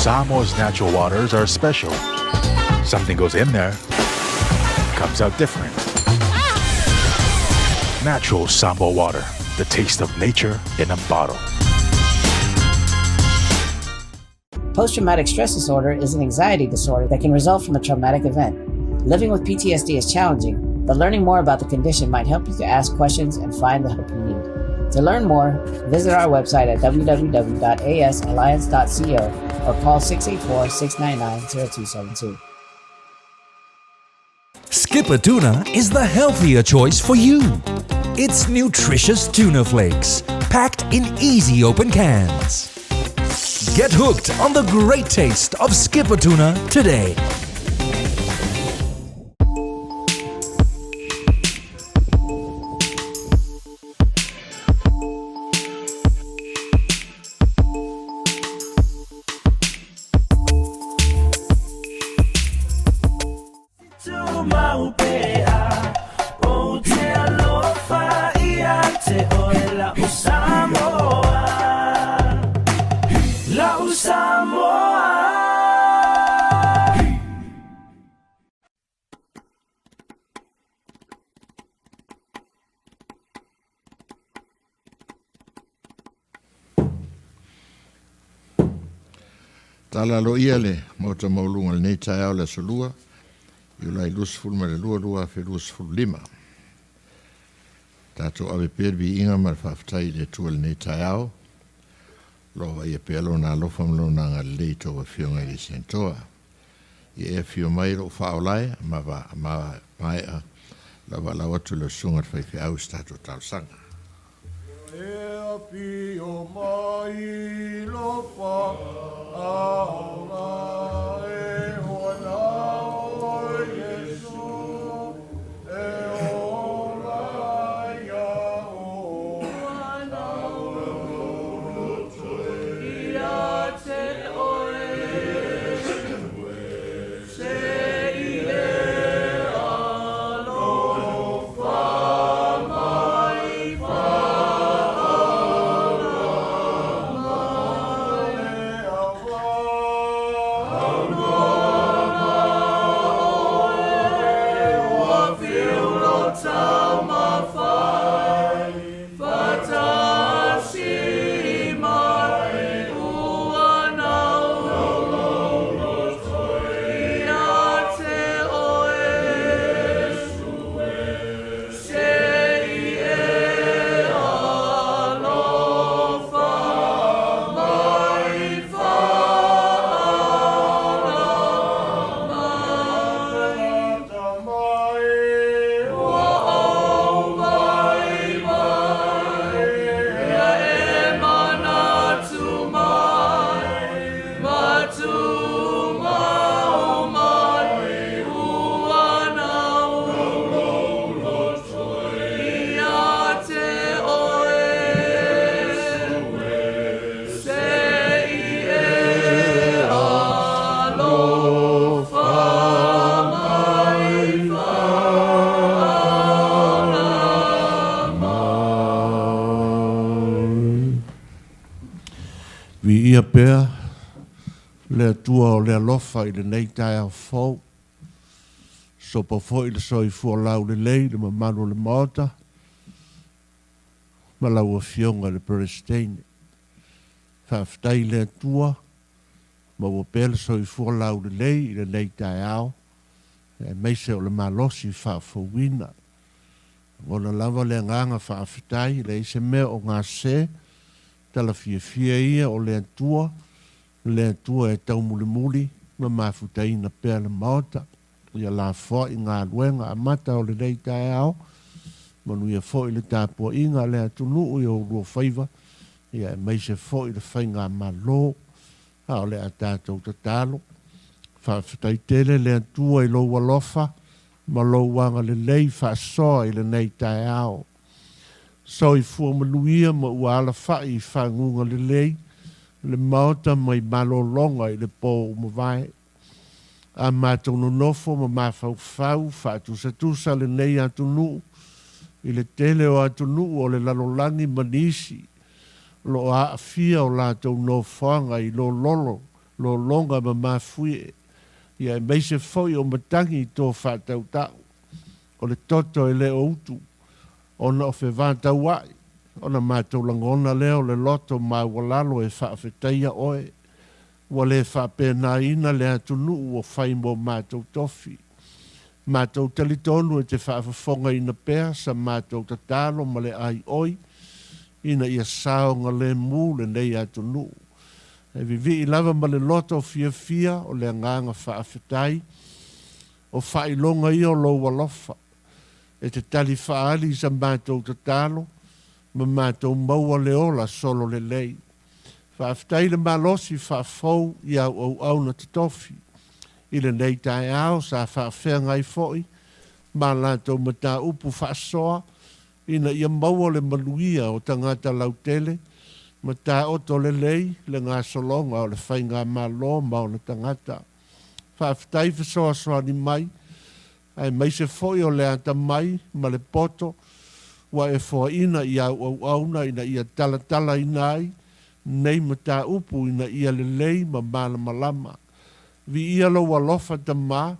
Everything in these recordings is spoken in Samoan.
Samoa's natural waters are special. Something goes in there, comes out different. Natural Samoa water, the taste of nature in a bottle. Post traumatic stress disorder is an anxiety disorder that can result from a traumatic event. Living with PTSD is challenging, but learning more about the condition might help you to ask questions and find the help you need. To learn more, visit our website at www.asalliance.co or call 684 699 0272. Skipper Tuna is the healthier choice for you. It's nutritious tuna flakes, packed in easy open cans. Get hooked on the great taste of Skipper Tuna today. Tala aloaia le Maota Maualuga i lenei taeao o le Aso Lua, Iulai 22, 2025. Tatou ave pea le viiga ma le faafetai i le Atua i lenei taeao, o lo o vaaia pea Lona alofa ma Lona agalelei i tou afioga i le Saintoa. Ia e afio mai lou faaolae ma maea lau valaau atu i lau susuga i le faifeau i se tatou talosaga. Ia e afio mai lofa aoga e ola o Iesu e ola ia o Viia pea le Atua o le alofa i lenei taeao fou. Sopa foi le soifua laulelei i le mamalu o le Maota ma lau Afioga i le Peresetene. Faafetai i le Atua, maua pea le soifua laulelei i lenei taeao, aemaise o le malosi faafouina. Lagona lava le agaga faafetai, e leai se mea o gase, tala fiafia ia o le Atua, le Atua e taumulimuli ma mafutaina pea le Maota. Ia lafoai galuega amata o lenei taeao, manuia foi le tapuaiga a le atunuu i oulua faiva, ia aemaise foi le faigamalo. A o le a tatou tatalo. Faafetai tele le Atua i lou alofa ma lou agalelei faasoa i lenei taeao. Soifua manuia ma ua alafai i faguga lelei le Maota mai malologa i le po ua mavae. A matou nonofo ma mafaufau faatusatusa lenei atunuu i le tele o atunuu o le lalolagi ma nisi o lo o aafia o latou nofoaga i lololo lologa ma mafuie, ia aemaise foi o matagi i to faatautau. O le toto e le o utu, ona o fevataua'i, ona matou lagona lea o le loto maualalo e faafetaia oe, ua le faapenaina le atunuu ua fai mo matou tofi. Matou talitonu e te faafofogaina pea sa matou tatalo ma le aioi ina ia saogalemu lenei atunuu. E vivii lava ma le loto fiafia o le agaga faafetai, o faailoga ia o lou alofa e te tali faaali i sa matou tatalo ma matou maua le ola solo lelei. Faafetai le malosi faafou i au auauna totofi i lenei taeao sa faafeagai foi ma latou mataupu faasoa ina ia maua le manuia o tagata lautele ma taoto lelei le gasologa o le faigamalo ma ona tagata. Faafetai fesoasoani mai, aemaise foi o le atamai ma le poto ua e foaina i au auauna ina ia talatalaina ai nei mataupu ina ia lelei ma malamalama. Viia lou alofa Tamā,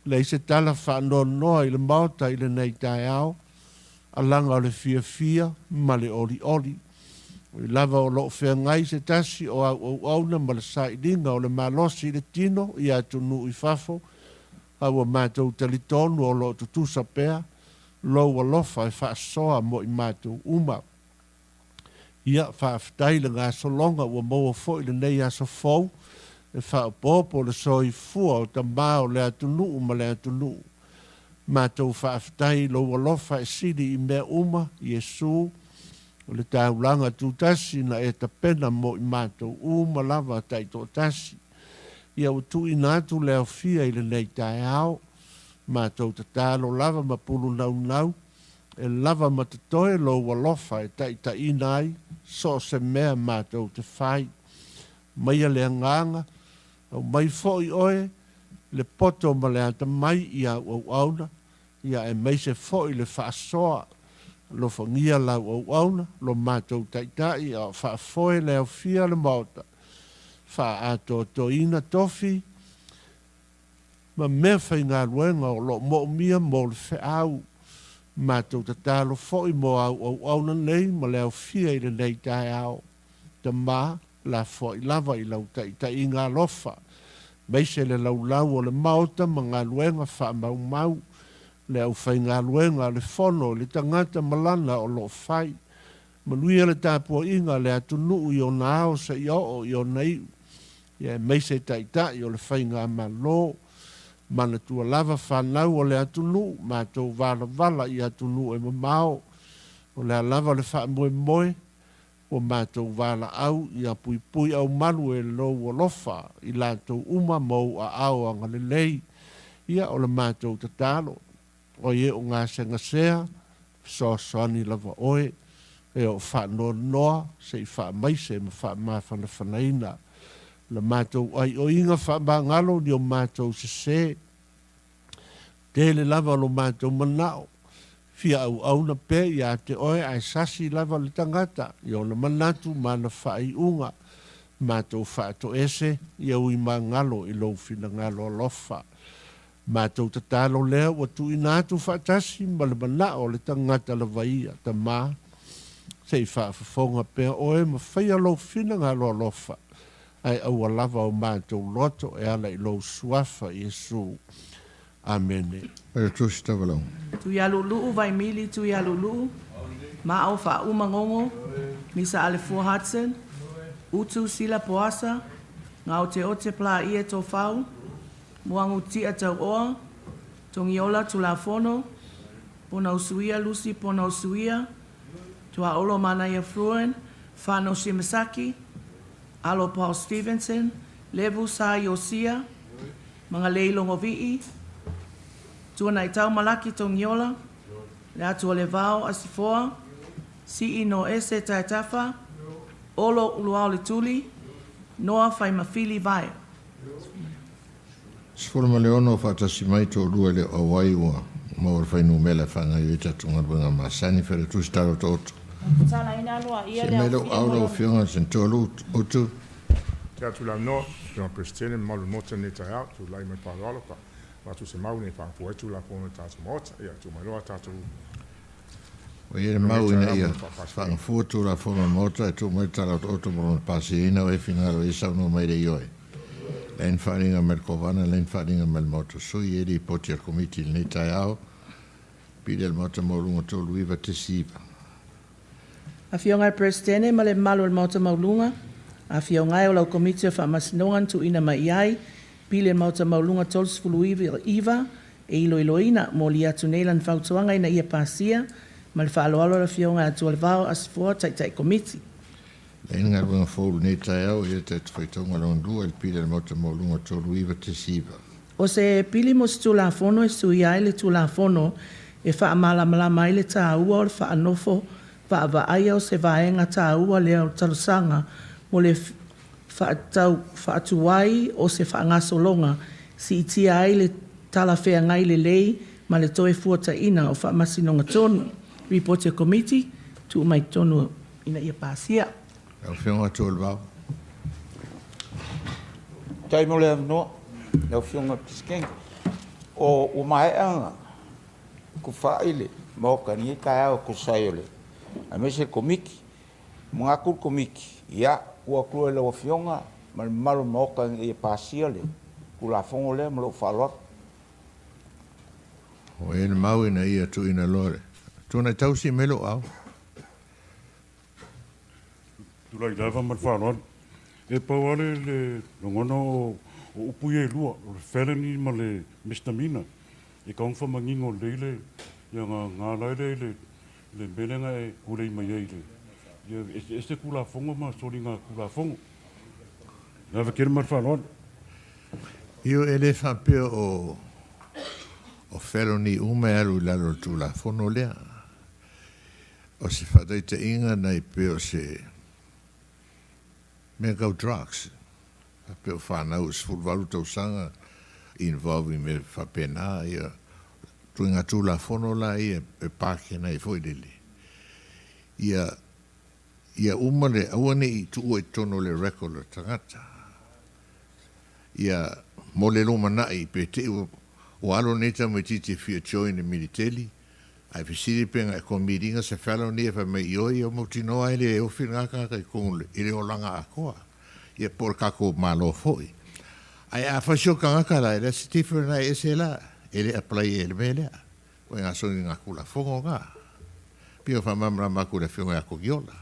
leai se tala faanoanoa i le Maota i lenei taeao, alaga o le fiafia ma le olioli. Ui lava o lo o feagai se tasi o au auauna ma le sailiga o le malosi i le tino i atunuu i fafo, a ua matou talitonu o lo o tutusa pea lou alofa e faasoa mo i matou uma. Ia, faafetai le gasologa ua maua foi lenei aso fou e faaopoopo le soifua o tama o le atunuu ma le atunuu. Matou faafetai i lou alofa e sili i mea uma, Iesu, o le taulaga tutasi na e tapena mo i matou uma lava taitoatasi. Ia ua tuuina atu le aofia i lenei taeao, matou tatalo lava ma pulu naunau e lava ma totoe lou alofa e taitaiina ai so o se mea matou te fai. Maia le agaga, aumai foi oe le poto ma le atamai i au auauna, ia aemaise foi le faasoa. Alofagia lau auauna, lo matou Taitai, a o faafoe le aofia o le Maota, faaatoatoina tofi ma mea faigaluega o lo o moomia mo le feau. Matou tatalo foi mo au auauna nei ma le aofia i lenei taeao. Tama, lafoai lava i lau taitaiga alofa, maise le laulau o le Maota ma galuega faamaumau, le aufaigaluega a le Fono i le tagata ma lana o lo o fai. Manuia le tapuaiga a le atunuu i ona ao seia oo i ona iu, ia aemaise Taitai o le Faigamalo. Manatua lava fanau o le atunuu, matou valavala i atunuu e mamao. O le a lava le faamoemoe, ua matou valaau ia puipui aumalu e lou alofa i latou uma ma ou aao agalelei. Ia o le matou tatalo, o ie o gasegasea, fesoasoani lava oe, e oo faanoanoa se i faamaise ma faamafanafanaina la matou aioiga faamagalo ni o matou sese. Tele lava lo matou manao, fia auauna pea ia te oe ae sasi lava le tagata i ona manatu ma ana faaiuga. Matou faatoese ia ui magalo i lou finagalo alofa. Matou tatalo lea ua tuuina atu faatasi ma le manao o le tagata lava ia, Tama, se i faafofoga pea oe ma faia lou finagalo alofa, ae aua lava o matou loto e ala i lou Suafa Iesu. Amene. Mai le Tusi Tavalau. Tuialuuluu Vaimili Tuialuuluu Maao Faauma Gogo Misa Alefua Hudson Utu Sila Poasa Gaoteote Palaie Tofau Muagutia Tauoa Togiola Tulafono Ponausuia Lucy Ponausuia Tuaolo Manaia Fruin Fano Shimasaki Alo Paul Stevenson Levu Sa Iosia Magalei Logovii Tuanaitau Malaki Togiola Le Atu o le Vao Asifoa Sii no Ese Taetafa Olo Uluao Le Tuli Noa Faimafili Vae. 16 faatasi mai toalua e le o auai ua maua le fuainumera e faagaioia ai tatou galuega masani. Failautusi talo taoto. Tatalaina aloaia Se le mai lou aofia ao mo lau le Afioga i le Senator Utu. Faafetai atu i le avanoa, Afioga i le Peresetene ma le mamalu o le Maota i lenei taeao, tulai ma le faaaloalo e avatu se mau ina ia faafoe ai Tulafono a le tatou Maota. Ia tuu mai loa tatou Ua i ai le mau ina ia faagafua Tulafono a le Maota e tuu mai le tala otooto mo lona pasiaina o e finagalo i ai saunoa mai i le ioe. Leai ni faaaliga mai le Kovana, leai ni faaaliga mai le Maota Sui. E i ai Lipoti a le Komiti i lenei taeao, Pili a le Maota Maualuga 39.9. Afioga i le Peresetene ma le mamalu o le Maota Maualuga, afio gae o lau Komiti o Faamasinoga na tuuina mai i ai, Pili o le Maota Maualuga 39 e iloiloina, molia atu nei lana fautuaga ina ia pasia ma le faaaloalo le Afioga ia Tualevao Asofoa, Taitai Komiti. Leai ni galuega fou i lenei taeao, e i ai le tatou faitauga lona lua i le Pili a le Maota Maualuga 39.9. O se pili mo se Tulafono e suia ai le Tulafono e faamalamalama ai le tāua o le faanofo vaavaaia o se vaega taua lea o talosaga mo le faatuai o se faagasologa, siitia ai le talafeagai lelei ma le toe fuataiga o faamasinoga tonu. Lipoti a Komiti, tuu mai totonu ina ia pasia. Lau Afioga Tualevao. Faafetai mo le avanoa lau Afioga i le Peresetene. O ua maea ona tufaai le Maota i lenei taeao e tusa ai o le aemaise le Komiti. E manatu le Komiti, ia, tuu atu loa i lau Afioga ma le mamalu o le Maota ina ia pasia le Tulafono lea ma lou faaaloalo. Ua i ai le mau ina ia tuuina loa le Tuanai tausi mai lou ao. Tulai lava ma le faaaloalo. E pau lava le le lagona o o upu ia e lua, o le felony ma le misdemeanor. E tatau ona faamanino lelei le ia na na ala ai lea i le le mea lea na e tulei mai ai i le ia eseese Tulafono ma soliga Tulafono. Le ava tele ma le faaaloalo. Ioe, e le faapea o o felony uma e alu i lalo o le Tulafono lea. O se faataitaiga nai pei o se mea tau drugs, faapea o fanau i 18 tausaga involve i mea faapena, ia ituaiga Tulafono la ia e pākena ai foi lele, ia ia uma le aua ne i tuua i totonu o le record o le tagata. Ia mo le lumanai pe te i ua alu lenei tamaitiiti e fia join le militeli, ae fesili pe na e commit ina se felony e fai mai ioe ia mautinoa e le ofi lena tagata i totonu i le olaga atoa. Ia po o le tatou Malo foi. Ae a fai si o tagata la, e leai se different na e ese la, e le apply e le mea lea. O ina soli ngā Tulafono ngā. Pei o faamalamalama atu i le Afioga ia Togiola.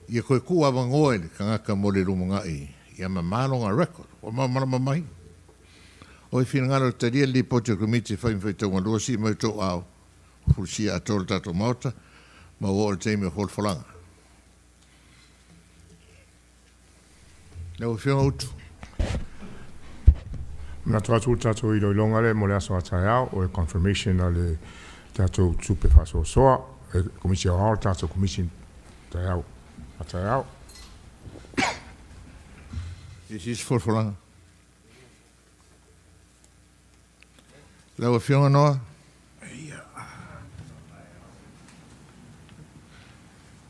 Ia toe tuu avanoa i le tagata mo le lumanai ia mamā lona record. Ua malamalama mai. O e finagalo e talia le Lipoti a le Komiti e fai ma faitauga lua sii mai o tou aao, ua fulisia atoa le tatou Maota ma ua oo i le taimi o folafolaga. Lau Afioga Utu. Manatu atu le tatou iloiloga lea mo le aso a taeao o le confirmation a le tatou tupe faasoasoa e Komisi Aoao le tatou Komisi taeao a taeao. I se isi folafolaga. Lau Afioga Noa.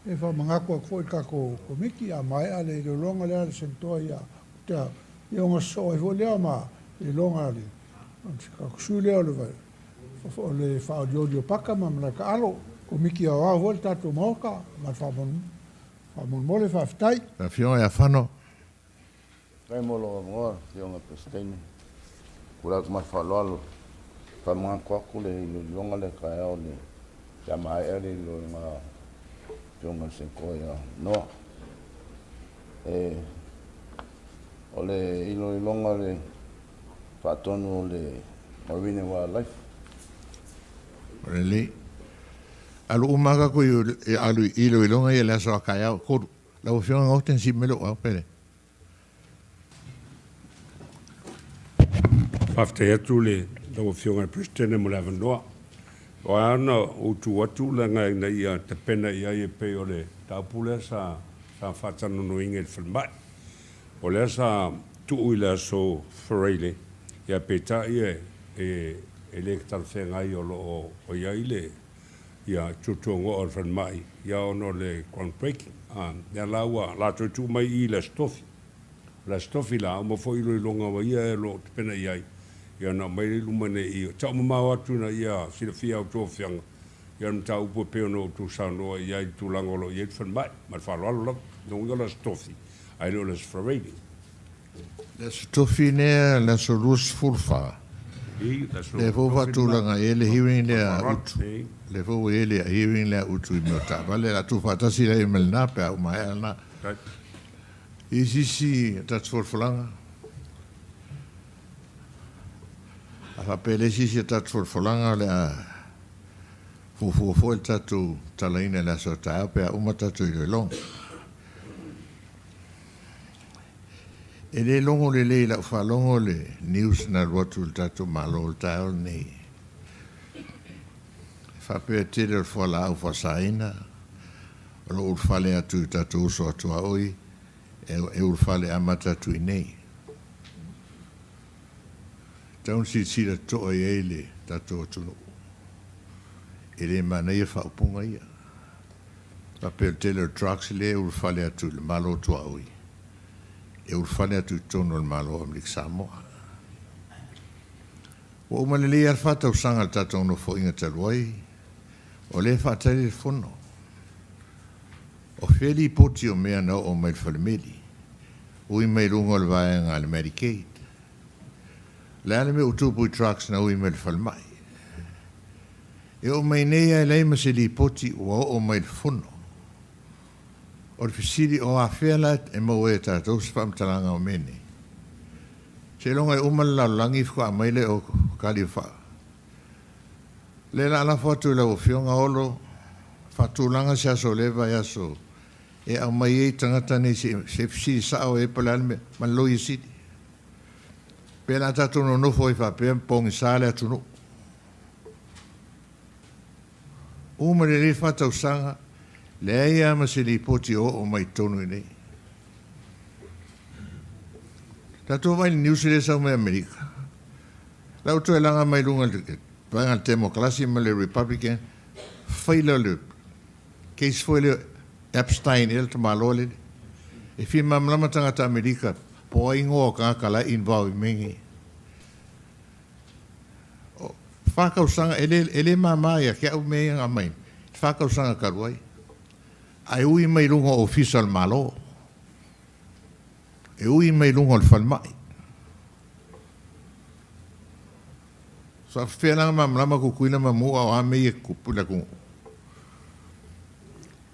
E faamanatu atu foi i le tatou Komiti, a maea le iloiloga lea a le Senatoa ia Utea, ia ona sosoo ai foi lea ma iloiloga a le tatou sui lea o le o le faaolioli o Paka ma Malaetaalo. Komiti Aoao foi le tatou Maota ma le faamolemole faafetai. Lau Afioga ia Fano. Faafetai mo lou avanoa Afioga i le Peresetene. Tulai atu ma le faaaloalo e faamanatu atu le iloiloga lea taeao le pe a maea le iloiloga a Afioga i le Senator ia Noa. E o le iloiloga o le faatonu o le Marine and Wildlife. Lelei. Alu uma lava tatou i alu i iloiloga ia i le aso a taeao e 3. Lau Afioga Gaute na sii mai lou ao pele. Faafetai atu le lau Afioga i le Peresetene mo le avanoa. O a ona ou tu atu leaga ina ia tapena i ai e pei o le mataupu lea sa sa faatalanoaina i le falemai. O lea sa tuu i le aso Faraile, ia peitai e e le talafeagai o lo o i ai le Ia, tuatuagoa o le falemai, ia ona o le ground breaking. A, lea la ua latou tuu mai i i le Aso Tofi. O le Aso Tofi la, uma foi iloiloga ma ia e lo o tapena i ai, ia ona aumai lea i luma nei i i. Taumamao atu ina ia silafia a outou afioga, ia le mataupu e pei ona outou saunoa i ai i le tulaga o lo o i ai le falemai. Ma le faaaloalo lava. Lona uiga o le Aso Tofi, ae le o le Aso Faraile. Le Aso Tofi lea, le aso 24, lea foi ua faatulaga i ai le hearing lea a Utu. Lea foi ua i ai le hearing lea a Utu i mea o taavale. O le a tuufaatasi la i ai ma lena pe a uma maea lena. I se isi a tatou folafolaga? A faapea e leai se isi a tatou folafolaga, o le a fuafua foi le tatou talaina i le aso a taeao pe a uma tatou iloiloga. E le logo lelei i lau faalogo le news na alu atu i le tatou Malo i le taeao lenei. E faapea e tele o le fualaau faasaina o lo o ulufale atu i tatou uso a tuaoi e ulufale amata atu i inei. E tatau ona silasila totoa i ai le tatou atunuu. E le manaia faaupuga ia. Faapea o le tele o drugs lea e ulufale atu i le Malo tuaoi, e ulufale atu i totonu o le Malo o Amerika Samoa. Ua uma lelei lava le 4 tausaga o le tatou nofoaiga talu ai, o lea e faatali le fono. O fea lipoti o mea na oo mai le falemeli, ui mai luga o le vaega a le Medicaid. Le a le mea ua tupu i drugs na ui mai le falemai. E oo mai nei ai lei ma se lipoti ua oo mai le fono. O le fesili o afea la e maua e tatou se faamatalaga o mea nei. Seiloga e uma le lalolagi faatoa mai lea o kali o faa. Le la lafo atu i lau Afioga Olo, faatulaga se aso o lea vaiaso e aumai ai tagata nei se fesili sao e po o le a le mea ma le Loia Sili. Pe la tatou nonofo ai faapea pogisa le atunuu. Uma lelei 4 tausaga, leai lava ma se lipoti o oo mai totonu i nei. Tatou vaai i le news lea sau mai Amerika. Lau toe laga mai luga le vaega le Democracy ma le Republican, faila le case foi le Epstein e le tamaloa lele. E fia malamalama tagata Amerika po ai ingoa o tagata la e involve i mea nei. 4 tausaga, e le māmā ia ke au mea ia na mai. 4 tausaga talu ai. Ae ui mai luga o ofisa o le Malo. E ui mai luga o le falemai. Sa fea langa malamalama Tutuila ma Manua o a mea ia tupu i le atunuu.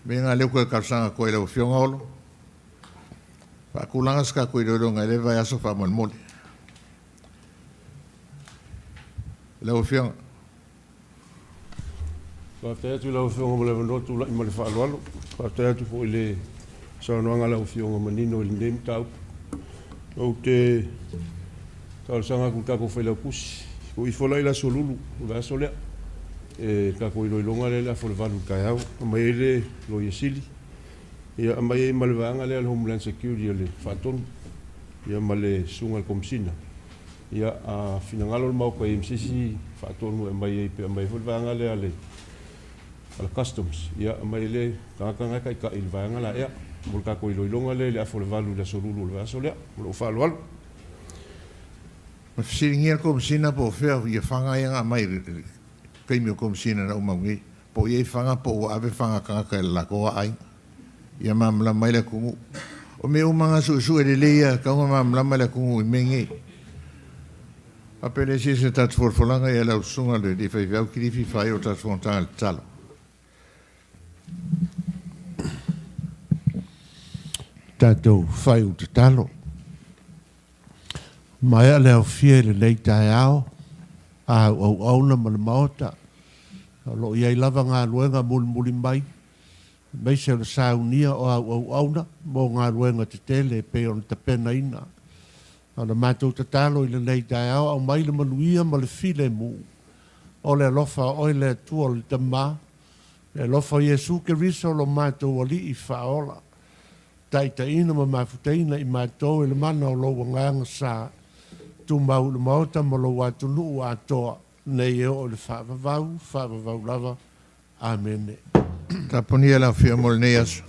Mea na leu koe talosaga atu ai lau Afioga Olo. Faatulaga se tatou iloiloga i le vaiaso faamolemole. Lau Afioga. Faafetai atu i lau Afioga mo le avanoa tulai ma le faaaloalo. Faafetai atu foi i le saunoaga a lau Afioga manino i lenei mataupu. Ou te talosaga atu i le tatou Failautusi, tuu ifo la i le aso Lulu o le vaiaso lea e tatou iloiloga lea i le afa o le 8 i le taeao, aumai ai le Loia Sili, ia aumai ai ma le vaega lea o le Homeland Security o le Faatonu, ia ma le susuga i le Komesina. Ia a finagalo le Maota i se isi faatonu e aumai ai pe aumai ai foi le vaega lea a le Customs, ia aumai le tagata na e taitai i le vaega la ea mo le tatou iloiloga lea i le afa o le 8 i le aso Lulu o le vaiaso lea. Ma lou faaaloalo. Ma fesiligia le Komesina po o fea ia faga ia na aumai i le taimi o Komesina na uma nei. Po o i ai faga po o ua ave faga tagata i le latou aiga. Ia malamalama ai le atunuu. O mea uma na suesue lelei ia tatau ona malamalama le atunuu i mea nei. Faapea le se tatou folafolaga ia lau susuga le alii faifeau Kilifi faaiu o tatou fonotaga i le tatalo. Tatou fai tatalo. Maea le aofia i lenei taeao, a auauauna ma le maota. O lo o i ai lava galuega mulimuli mai, aemaise o le saunia o au auauna mo galuega tetele e pei ona tapenaina. O le matou tatalo i lenei taeao, aumai le manuia ma le filemu. O le alofa o oe le Atua o le Tamā, le alofa o Iesu Keriso lo matou Alii faaola. Taitaiina ma mafutaina i matou e le mana o lou agaga sa tumau i le maota ma lou atunuu atoa nei e oo i le faavavau, faavavau lava. Amene. Tapunia lau afioga mo lenei aso.